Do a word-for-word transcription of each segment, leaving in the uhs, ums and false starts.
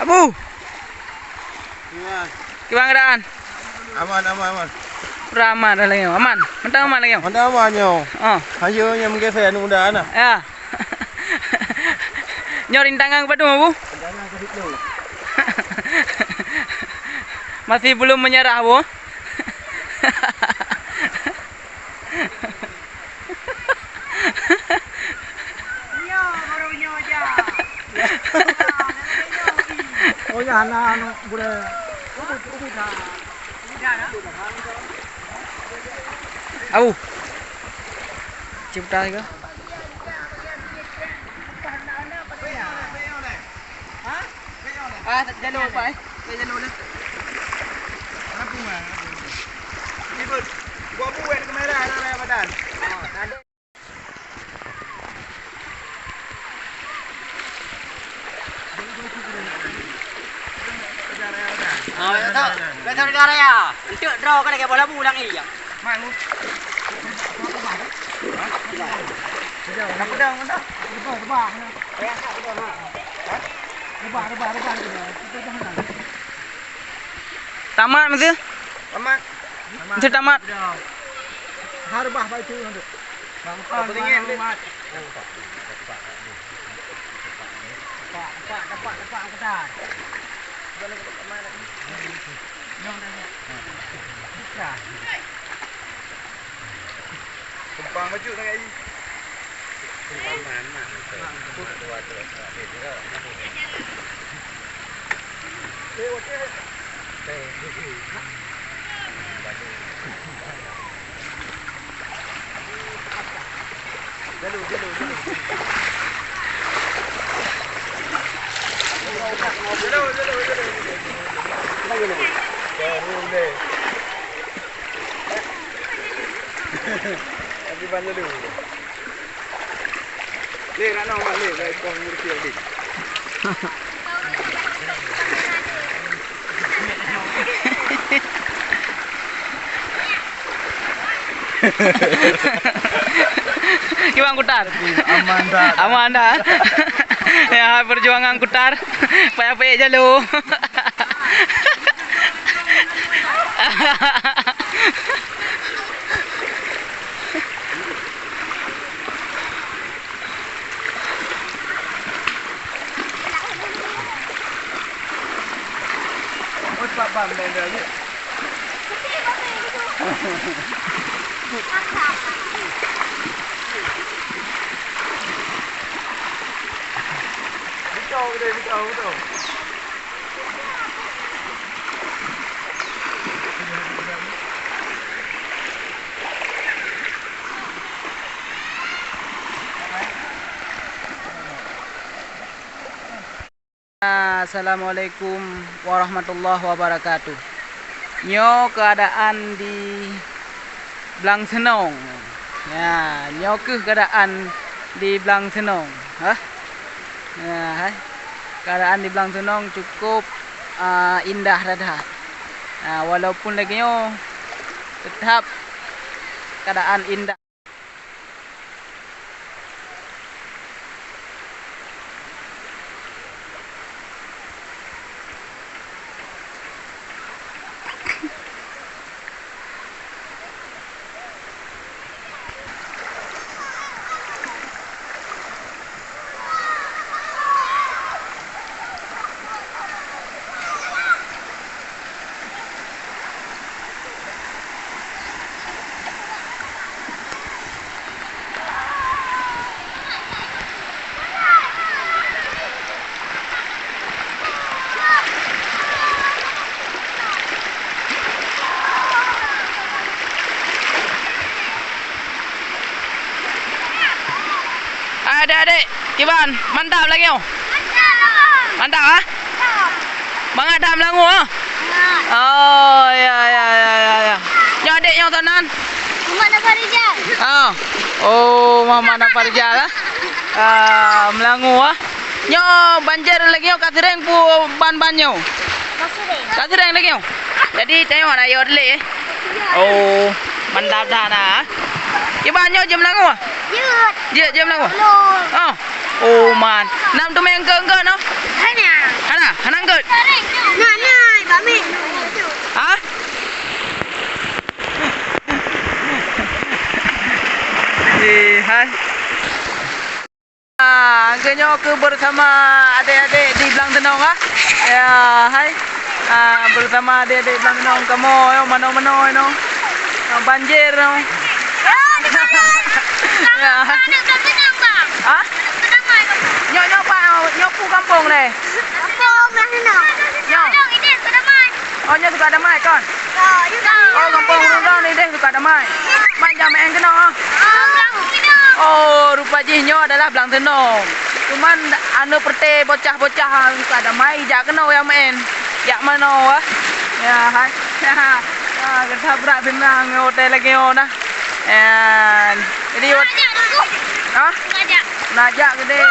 Abu. Kiban keadaan? Aman, aman, aman. Udah aman dah lagi. Aman. Mantap aman lagi. Mantap aman nyoe. Oh. Hayo nyang menggeser anu dah nah. Ya. Nyoe rintangan ke padum, Abu? Rintangan ke situ. Masih belum menyerah, Bu. Nyoe baru nyoe aja. Oh ya, hana anu, gure. Ubit, ubit ha. Ubit ha, dah? Au. Cipta ke? Ah, jalur apa, eh? Jalur dah. Ni, Bud. Gua buat kamera, dah, dah, dah. Oh, ya, tak. Biasa negara ya. Untuk draw kan lagi bola bulang ni ya. Mak, lu. Dah pedang, dah. Rebah, rebah. Rebah, rebah, rebah. Tamat, Mister? Tamat. Mister tamat. Dah. Rebah, baik tu, nanti. Apa ringgit, Mister? Nampak, nampak, nampak, nampak, nampak. Keumpang bacut sangat, i. Lagi banyak dulu. Lé, rano mak lé, lai kong murti lé. Kiban Kutar? Aman dah. Aman dah. Ya, perjuangan Kutar. Payah-payah jalo. Assalamualaikum warahmatullahi wabarakatuh. Nyoe keuadaan di Blang Seunong. Ya, nyoe kheueh keuadaan di Blang Seunong. Hah? Ya, hai. Keuadaan di Blang Seunong cukup, ah, indah that-that. Ah, walaupun lagèe nyoe, teutap keuadaan indah. Hai, adik-adik, kiban, mantap lagèe nyoe? Mantap, ah? Mangat that meulangô, ah? Mangat. Oh, ya, ya, ya, ya, ya. Nyoe adik nyoe toh nan? Muhammad Nafar Rijal. Ah. Oh, Muhammad Nafar Rijal, ah. Ah, meulangô, ah. Nyoe banjir lagèe nyoe ka sering peue ban-ban nyoe? Ka sering. Ka sering lagèe nyoe. Jadi, tanyoe hana yo dilèe, eh? Oh, mantap that na. Kiban nyoe jeuet meulangô? Jeuet. Jeuet, jeuet meulangô? Belum. Oh. Oh, man. Nam teumèe eungkôt-eungkôt nyoe? Hana. Hana? Hana Angkut. Nah, nah, Bami. Hah? Eh, hai. Ah, geunyoe keu bersama adek-adek di Blang Teunong, ah. Ya, hai. Ah, bersama adek-adek Blang Teunong, kamoe, yo, manoe-manoe, no. Ah, banjir, no. Ya, di mana? Ya. Blang Teunong, Bang. Ah? Blang Teunong, Bang. Nyoe, nyoe, Pak, nyoe pu gampông lé. Gampông Blang Teunong. Nyoe. Blang Teunong, ini, Blang Teunong. Oh, nyoe Sukadamai, kon? Oh, gampông Rundong ni deh Sukadamai. Man jamé keunoe, ah. Oh, rupa jih nyoe adalah Blang Teunong. Cuman aneuk peureute bocah-bocah Sukadamai jak keunoe jak maén. Jak manoe, ah. Ya, hai. Ah, geutabrak seunang hotel lagèe nyoe nah. Jadi, wat-, ha? Najak geude,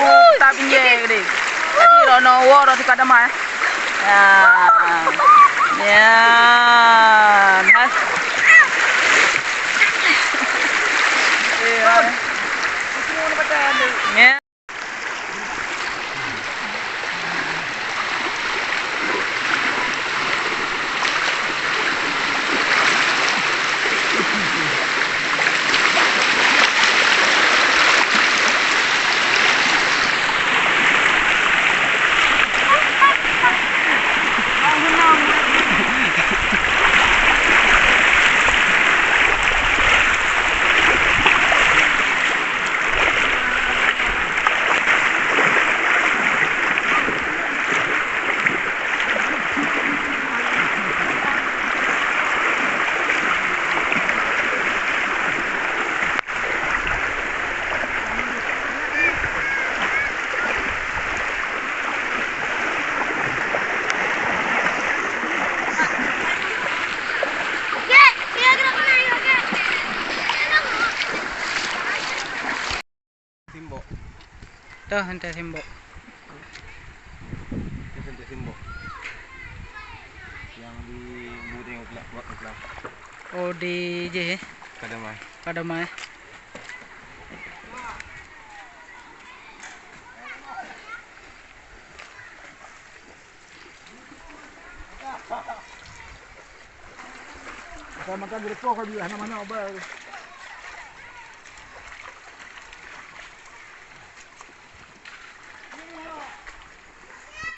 u, ta pinjé geude. Jadi, roh noe woe, roh Sukadamai. Ya. Ya. Nah. Ya. Ya. Simbok. Toh, henteu simbok. Itu henteu simbok. Yang di Budeng Ukla-, Ukla. Oh, di jih, eh? Kadamai. Kadamai. Makan-makan di depan kau juga, nama-nama, Abang.